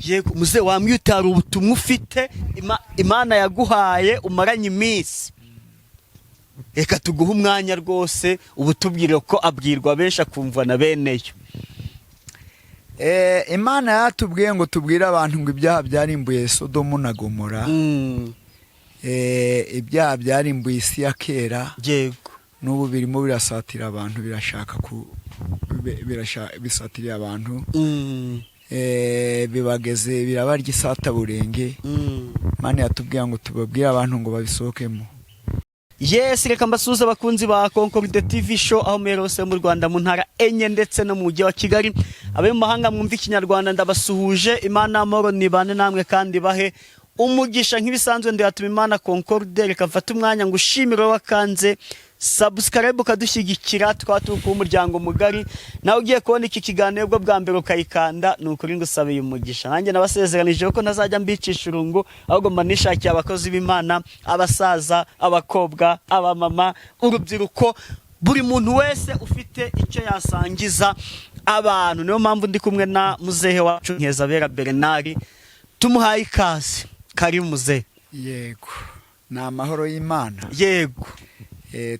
Yego muze wambwiye hari ubutumwa ufite Imana yaguhaye umaranye iminsi. Reka tuguhe umwanya rwose ubutubwire ko abwirwa benshi akumva na beneyo. Imana yatubwiye ngo tubwire abantu ngo ibyaha byarimbuye Sodomu na Gomora. Ibyaha byarimbuye isi ya kera. N'ubu birimo birasatira abantu, birashaka ku bisatiriye abantu. Bibageze birabarya isataburenge. Imana yatubwiye ngo tubabwire abantu ngo babisohokemo. Yes, reka mbasuhuze abakunzi ba Concorde TV Show aho muherereye hose mu Rwanda, mu ntara enye ndetse no mu mujyi wa Kigali. Abe mu mahanga mwumva Ikinyarwanda, ndabasuhuje. Imana amahoro nibane namwe kandi bahe umugisha. Nk'ibisanzwe ndiyatuma Imana Concorde. Reka mfate umwanya ngo ushimire wakanze subscribe ukadushyigikira, tukaba turi kuba umuryango mugari. Nawe ugiye kubona iki kiganiro bwo bwa mbere ukayikanda, ni ukuri ngusabiye umugisha. Nanjye nabasezeranije ko ntazajya mbicisha urungu, ahubwo mba nishakiye abakozi b'Imana, abasaza, abakobwa, abamama, urubyiruko, buri muntu wese ufite icyo yasangiza abantu. Niyo mpamvu ndi kumwe na muzehe wacu Nkezabera Bernard. Tumuhaye ikaze. Karibu muzehe. Yego, ni amahoro y'Imana.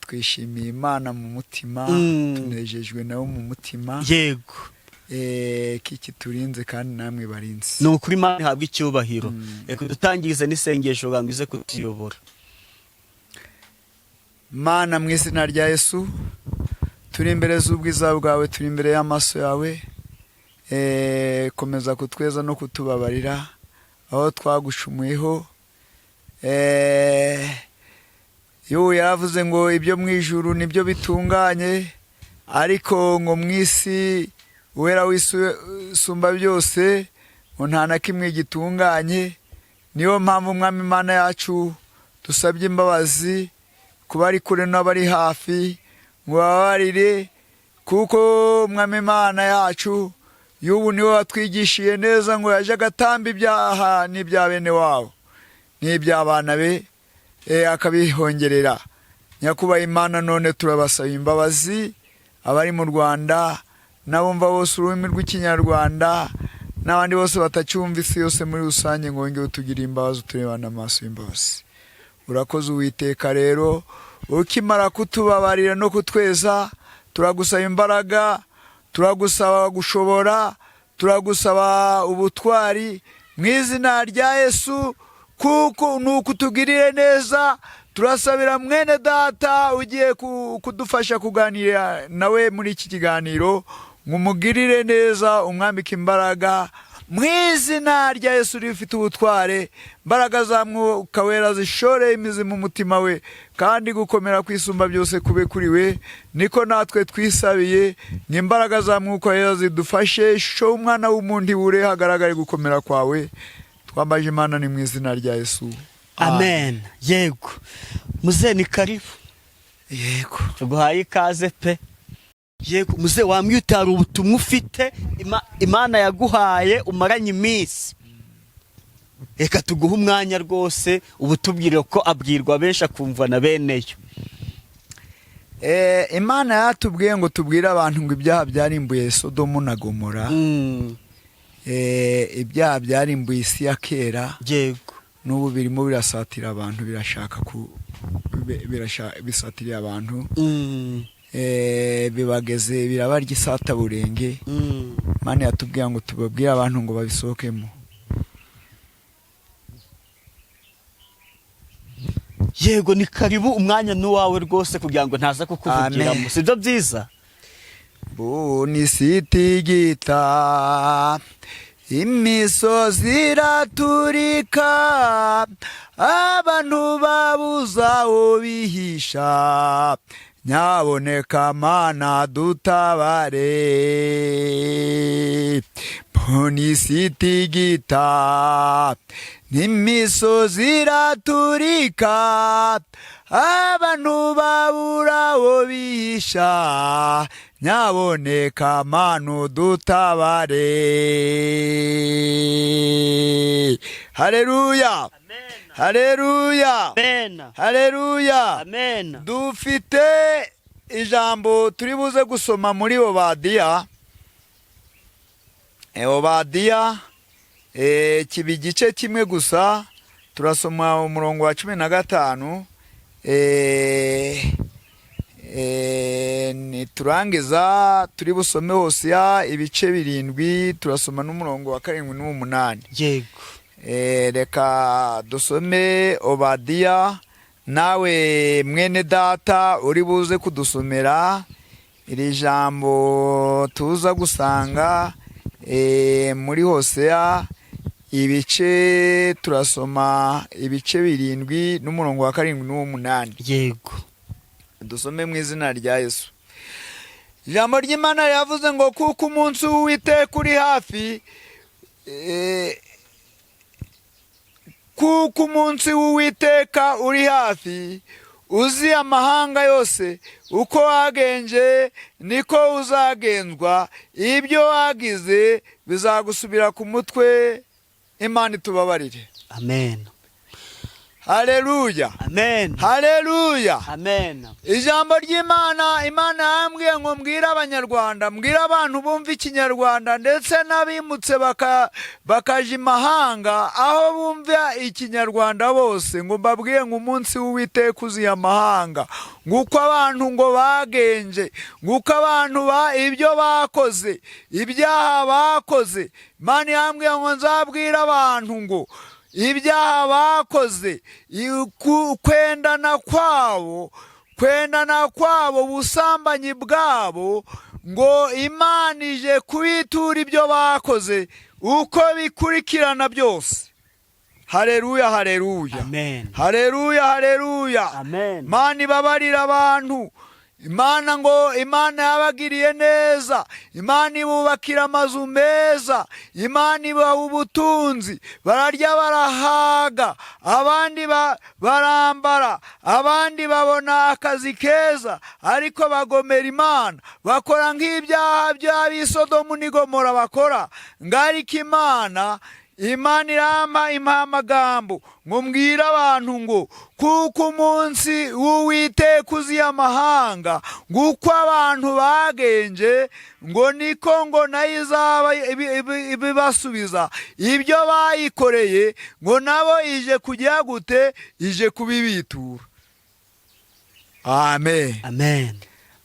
Twishimiye Imana mu mutima. Tunejejwe nawe mu mutima. Kiki turinze kandi namwe barinze. Ni ukuri, Imana ihabwa icyubahiro. Reka dutangirize n'isengesho ngo ize kutuyobora. Mana, mu izina rya Yesu, turi imbere z'ubwiza bwawe, turi imbere y'amaso yawe. Komeza kutweza no kutubabarira aho twagucumuyeho. Yobu yaravuze ngo ibyo mu ijuru nibyo bitunganye, ariko ngo mu isi Uwera w'Isumba byose ngo nta na kimwe gitunganye. Niyo mpamvu, Umwami Imana yacu, dusabye imbabazi ku bari kure n'abari hafi ngo bababarire, kuko Umwami Imana yacu y'ubu niwe watwigishiye neza ngo yaje agatamba ibyaha n'ibya bene wabo n'iby'abana be, akabihongerera. Nyakubahwa Imana, none turabasaba imbabazi abari mu Rwanda n'abumva bose ururimi rw'Ikinyarwanda n'abandi bose batacyumva, isi yose muri rusange, ngo wongere utugire imbabazi, uturebane amaso y'imbabazi. Urakoze Uwiteka. Rero ukimara kutubabarira no kutweza, turagusaba imbaraga, turagusaba gushobora, turagusaba ubutwari mu izina rya Yesu, kuko ni ukutugirire neza. Turasabira mwene data ugiye kudufasha kuganira nawe muri iki kiganiro ngo umugirire neza, umwambike imbaraga mu izina rya Yesu rifite ubutware. Imbaraga za Mwuka Wera zishoreye imizi mu mutima we, kandi gukomera kwisumba byose kube kuri we. Niko natwe twisabiye ngo imbaraga za Mwuka Wera zidufashe, ishusho y'umwana w'umuntu ibure, hagaragare gukomera kwawe. Twambaje Imana ni mu izina rya Yesu. Amen. Yego muze, ni karibu. Tuguhaye ikaze pe. Yego muze wambwiye hari ubutumwa ufite Imana yaguhaye umaranye iminsi. Reka tuguhe umwanya rwose ubutubwire ko abwirwa benshi akumva na beneyo. Imana yatubwiye ngo tubwire abantu ngo ibyaha byarimbuye Sodomu na Gomora. Ibyaha byarimbuye isi ya kera. N'ubu birimo birasatira abantu, birashaka ku bisatiriye abantu. Bibageze birabarya isataburenge. Imana yatubwiye ngo tubabwire abantu ngo babisohokemo. Yego, ni karibu, umwanya ni uwawe rwose kugira ngo ntaza kukuvugiramo. Amen. Si byo byiza? Bunisitigita, imisozi iraturika, abantu babuze aho bihisha. Nyaboneka Mana dutabare. Bunisitigita, n'imisozi iraturika, abantu babura aho bihisha. Nyaboneka Mana dutabare. Haleluya, haleluya! Amen. Haleluya! Amen. Dufite ijambo turi buze gusoma muri Obadiya. Obadiya. Kiba igice kimwe gusa. Turasoma umurongo wa 15. Niturangiza turi busome Hosiya ibice 7, turasoma n'umurongo wa 7 n'uw'umunani. Reka dusome Obadiya. Nawe mwene data uri buze kudusomera iri jambo tuza gusanga muri Hoseya ibice, turasoma ibice 7 n'umurongo wa 7 n'uw'umunani. Dusome mu izina rya Yesu. Ijambo ry'Imana ryavuze ngo: "Kuko umunsi w'Uwiteka uri hafi, kuko umunsi w'Uwiteka uri hafi, uzi amahanga yose. Uko wagenje niko uzagenzwa, ibyo wagize bizagusubira ku mutwe." Imana itubabarire. Amen. Haleluya! Amen. Haleluya! Amen. Ijambo ry'Imana, Imana yambwiye ngo mbwire Abanyarwanda, mbwire abantu bumva Ikinyarwanda, ndetse n'abimutse bakaja imahanga aho bumva Ikinyarwanda bose, ngo mbabwire ngo umunsi w'Uwiteka uziye amahanga. Nguko abantu ngo bagenje, nguko abantu ibyo bakoze, ibyaha bakoze. Imana yambwiye ngo nzabwire abantu ngo ibyaha bakoze, kwendana kwabo, kwendana kwabo, ubusambanyi bwabo, ngo Imana ije kubitura ibyo bakoze uko bikurikirana byose. Hareruya, hareruya! Amen. Hareruya, hareruya! Amen. Imana ibabarira abantu. Imana ngo Imana yabagiriye neza, Imana ibubakira amazu meza, Imana ibaha ubutunzi, bararya barahaga, abandi barambara, abandi babona akazi keza, ariko bagomera Imana, bakora nk'ibyaha by'ab'isodomu n'Igomora bakora. Ngariko Imana irampa impa amagambo ngo mbwire abantu ngo: "Kuko umunsi w'Uwiteka uziye amahanga, nguko abantu bagenje, ngo niko ngo nayo izaba ibibasubiza ibyo bayikoreye, ngo nabo ije kujya gute? Ije kubibitura." Amen. Amen.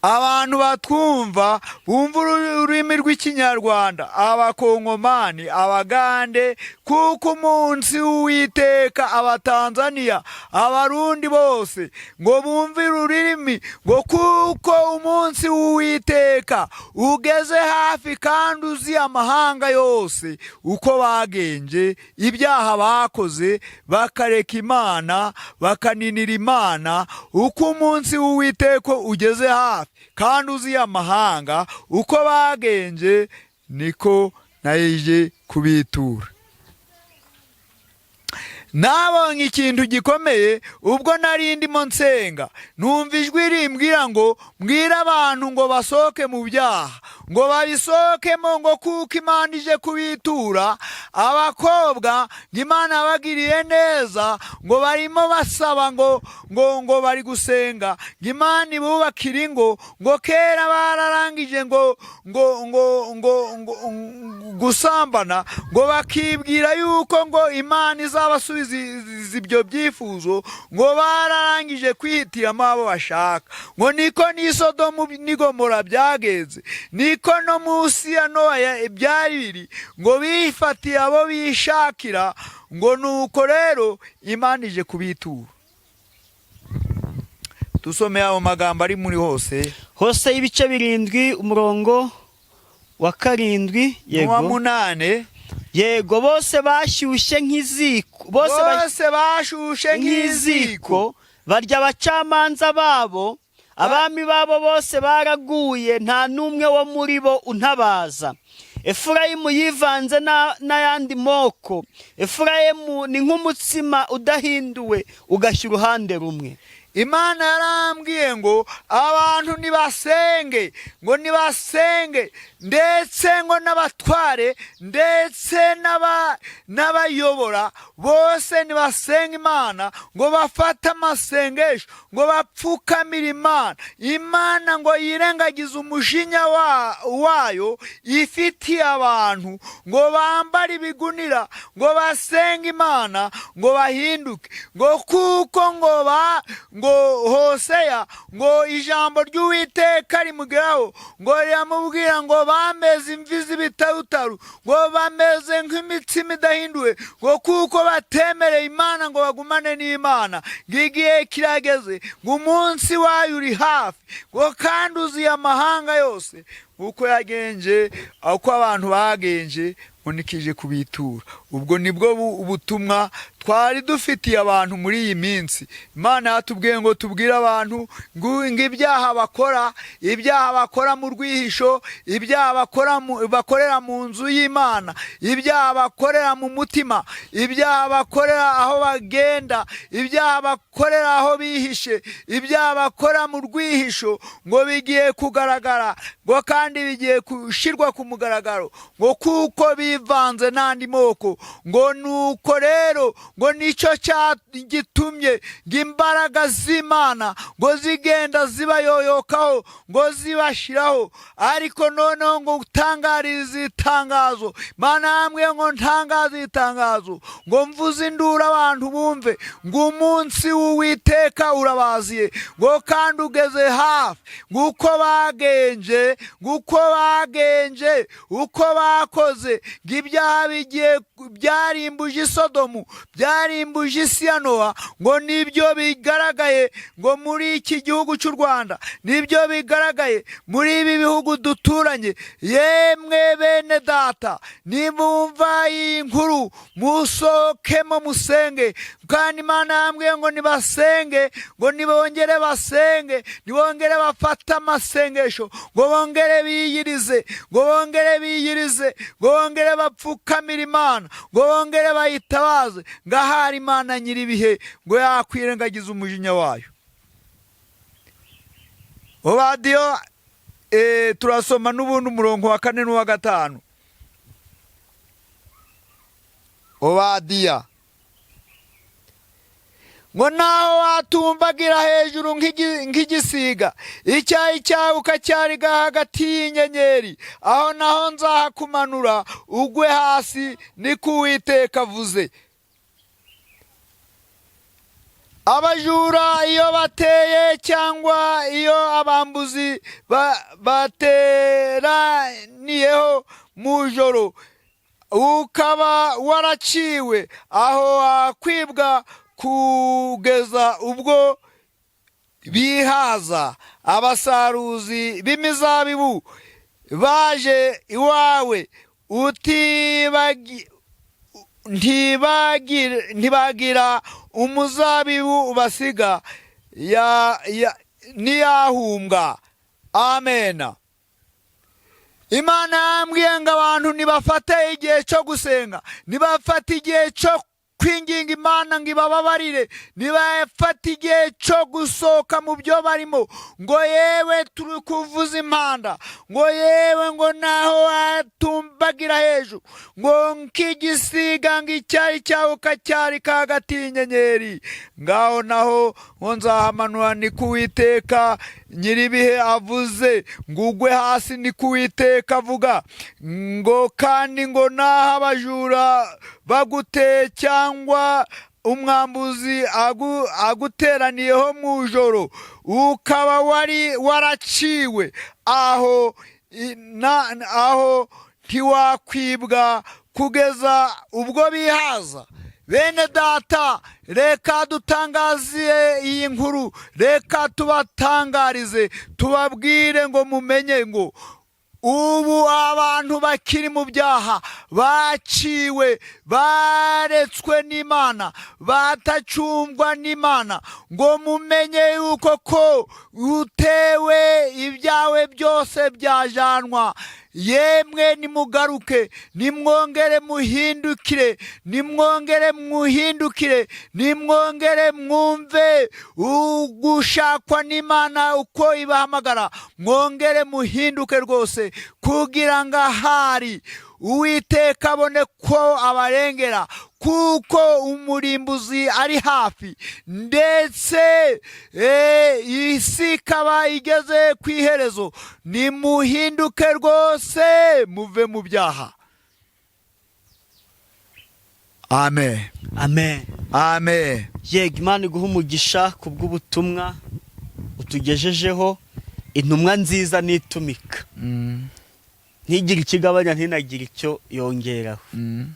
Abantu batwumva, bumva ururimi rw'Ikinyarwanda, Abakongomani, Abagande, kuko umunsi w'Uwiteka, Abatanzaniya, Abarundi bose ngo bumve ururimi, ngo kuko umunsi w'Uwiteka ugeze hafi kandi uzi amahanga yose uko bagenje, ibyaha bakoze, bakareka Imana, bakaninira Imana. Uko umunsi w'Uwiteka ugeze hafi kandi uzi amahanga uko bagenje, niko nayije kubitura. Nabonye ikintu gikomeye ubwo nari ndimo nsenga, numva ijwi rimbwira ngo mbwire abantu ngo basohoke mu byaha, ngo babisohokemo, ngo kuko Imana ije kubitura. Abakobwa ngo Imana yabagiriye neza, ngo barimo basaba ngo bari gusenga ngo Imana ibubakire ingo, ngo kera bararangije ngo gusambana, ngo bakibwira yuko ngo Imana izabasubiza ibyo byifuzo, ngo bararangije kwihitiramo abo bashaka, ngo niko n'isodomu n'Igomora byagenze, niko no munsi ya Nowa byari biri, ngo bifatiye abo bishakira, ngo nuko rero Imana ije kubitura. Dusomeye ayo magambo ari muri hose. Hose ibice 7, umurongo wa 7. N'uwa Yego. 8. Yego, bose bashyushye nk'iziko, bose Bose bashushe nk'iziko. Nk'iziko barya abacamanza babo, abami babo bose baraguye, nta n'umwe wo muri bo untabaza. Efurayimu yivanze n'ayandi moko. Efurayimu ni nk'umutsima udahinduwe ugashya uruhande rumwe. Imana yarambwiye ngo abantu nibasenge, ngo nibasenge, ndetse ngo n'abatware, ndetse n'abayobora bose nibasenga Imana, ngo bafate amasengesho, ngo bapfukamire Imana. Imana ngo yirengagize umujinya wayo ifitiye abantu, ngo bambare ibigunira, ngo basenge Imana, ngo bahinduke, ngo kuko ngo ba ngo Hoseya ngo ijambo ry'Uwiteka rimugeraho, ngo riramubwira ngo bameze imvi z'ibitarutaru, ngo bameze nk'imitsima idahinduwe, ngo kuko batemereye Imana ngo bagumane n'Imana, ngo igihe kirageze, ngo umunsi wayo uri hafi, ngo kandi uziye amahanga yose uko yagenje, uko abantu bagenje, ngo nikije kubitura. Ubwo nibwo ubutumwa twari dufitiye abantu muri iyi minsi. Imana yatubwiye ngo tubwire abantu ngo ibyaha bakora, ibyaha bakora mu rwihisho, ibyaha bakorera mu nzu y'Imana, ibyaha bakorera mu mutima, ibyaha bakorera aho bagenda, ibyaha bakorera aho bihishe, ibyaha bakora mu rwihisho, ngo bigiye kugaragara, ngo kandi bigiye gushyirwa ku mugaragaro, ngo kuko bivanze n'andi moko. Ngo nuko rero ngo nicyo gitumye ngo imbaraga z'Imana ngo zigenda zibayoyokaho, ngo zibashiraho. Ariko noneho ngo utangarize itangazo, Imana yambwiye ngo ntangaze itangazo, ngo mvuze induru abantu bumve, ngo umunsi w'Uwiteka urabaziye, ngo kandi ugeze hafi, ngo uko bagenje, ngo uko bagenje, uko bakoze, ngo ibyaha bigiye byarimbuje Isodomu, byarimbuje isi ya Nowa, ngo nibyo bigaragaye ngo muri iki gihugu cy'u Rwanda, nibyo bigaragaye muri ibi bihugu duturanye. Yemwe bene data, nimumva iyi nkuru musohokemo musenge. Kandi Imana yambwiye ngo nibasenge, ngo nibongere basenge, nibongere bafate amasengesho, ngo bongere biyirize, ngo bongere biyirize, ngo bongere bapfukamire Imana, ngo bongere bayitabaze, ngo ahari Imana nyir'ibihe ngo yakwirengagiza umujinya wayo. Obadiyo turasoma n'ubundi umurongo wa 4 n'uwa 5. Obadiya ngo naho watumbagira hejuru nk'igisiga, icyayi cyawe ukacyariga hagati y'inyenyeri, aho naho nzahakumanura ugwe hasi, niko Uwiteka avuze. Abajura iyo bateye cyangwa iyo abambuzi bateraniyeho mu joro, ukaba waraciwe, aho wakwibwa kugeza ubwo bihaza. Abasaruzi b'imizabibu baje iwawe, ntibagira umuzabibu basiga, ntiyahumbwa. Amena. Imana yambwiye ngo abantu nibafate igihe cyo gusenga, nibafate igihe cyo kwinginga Imana ngo ibababarire, nibafate igihe cyo gusohoka mu byo barimo, ngo yewe turi kuvuza impanda, ngo yewe ngo naho watumbagira hejuru ngo nk'igisiga, ngo icyari cyawe ukacyarika hagati y'inyenyeri, ngaho naho ngo nzahamanura, ni ko Uwiteka nyir'ibihe avuze, ngo ugwe hasi, ni ko Uwiteka avuga. Ngo kandi ngo naho abajura baguteye cyangwa umwambuzi aguteraniyeho mu joro, ukaba wari waraciwe, aho aho ntiwakwibwa kugeza ubwo bihaza. Bene data, reka dutangaze iyi nkuru, reka tubatangarize, tubabwire ngo mumenye ngo ubu abantu bakiri mu byaha baciwe, baretswe n'Imana, batacumbwa n'Imana, ngo mumenye yuko ko utewe ibyawe byose byajanwa. Yemwe nimugaruke, nimwongere muhindukire, nimwongere muhindukire, nimwongere mwumve ugushakwa n'Imana uko ibahamagara, mwongere muhinduke rwose, kugira ngo ahari Uwiteka abone ko abarengera, kuko umurimbuzi ari hafi, ndetse isi ikaba igeze ku iherezo. Nimuhinduke rwose, muve mu byaha. Amen. Amen. Amen. Yego, Imana iguha umugisha ku bw'ubutumwa utugejejeho. Intumwa nziza n'itumika, ntigire icyo igabanya, ntinagire icyo yongeraho.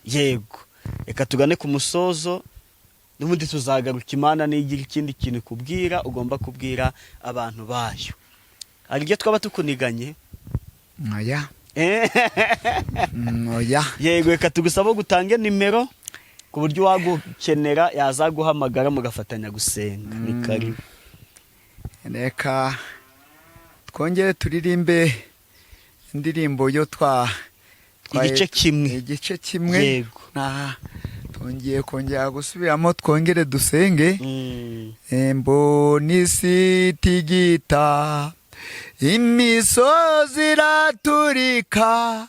Yego, reka tugane ku musozo, n'ubundi tuzagaruka. Imana nigira ikindi kintu ikubwira ugomba kubwira abantu bayo. Hari ibyo twaba tukuniganye? Oya. Oya. Yego, reka tugusaba gutange nimero ku buryo uwagukenera yazaguhamagara mugafatanya gusenga. Ni karibu. Reka twongere turirimbe indirimbo yo Igice kimwe. Igice kimwe. Yego. Na twongeye kongera gusubiramo, twongere dusenge. Mbona isi itigita, imisozi iraturika,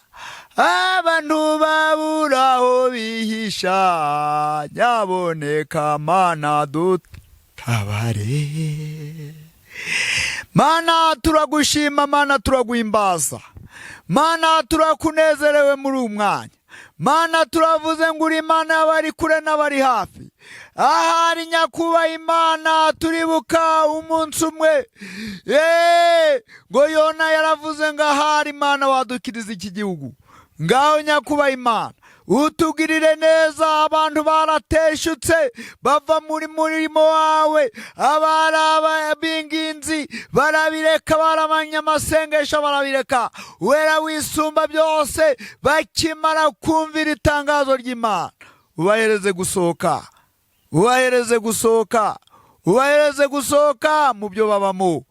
abantu babura aho bihisha. Nyaboneka Mana, dutabare. Mana, turagushima. Mana, turaguhimbaza. Mana, turakunezerewe muri uyu mwanya. Mana, turavuze ngo uri Imana y'abari kure n'abari hafi. Ahari nyakubaha Imana, turibuka umunsi umwe, yeee, ngo Yona yaravuze ngo ahari Imana wadukiriza iki gihugu. Ngaho nyakubaha Imana, utugirire neza. Abantu barateshutse bava muri murimo wawe, abari ab'inginzi barabireka, barabanyamasengesho barabireka. Wera wisumba byose, bakimara kumvira itangazo ry'Imana, ubahereze gusohoka, ubahereze gusohoka, ubahereze gusohoka mu byo babamo.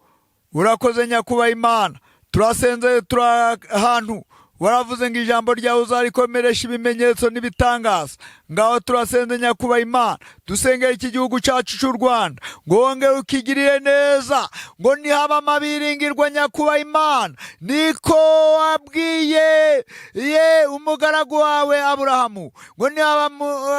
Urakoze nyakubaha Imana. Turasenze, turi ahantu waravuze ngo ijambo ryawe uzarikomeresha ibimenyetso n'ibitangaza. Ngaho turasenze nyakubaha Imana, dusengera iki gihugu cyacu cy'u Rwanda ngo wongere ukigirire neza, ngo nihaba amabiringirwa nyakubaha Imana, niko wabwiye ye umugaragu wawe Aburahamu, ngo nihaba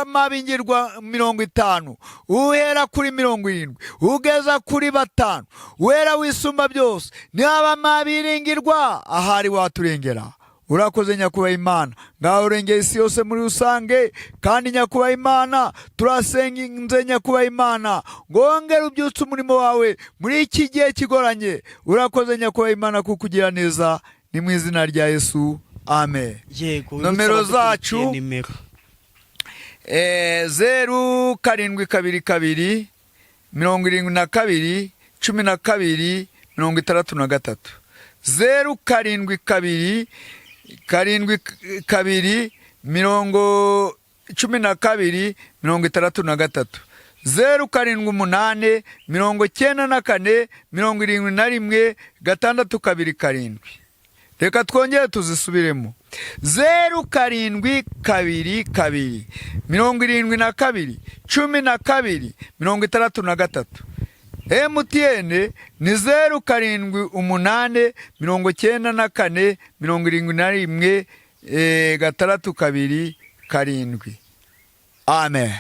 amabingirwa 50 uhera kuri 70 ugeza kuri 5, Wera wisumba byose, nihaba amabiringirwa, ahari waturengera. Urakoze nyakubaha Imana. Ngaho urengera isi yose muri rusange. Kandi nyakubaha Imana, turasenze nyakubaha Imana ngo wongere ubyutse umurimo wawe muri iki gihe kigoranye. Urakoze nyakubaha Imana kuko ugira neza. Ni mu izina rya Yesu, amen. Yego. Nomero wibutse abadukurikiye zacu. Nimero. 0722 72 12 63, 072 72 12 63, 078 94 71 627. Reka twongere tuzisubiremo: 0722 72 12 63. MTN ni 078 94 71 627. Amen. Amen.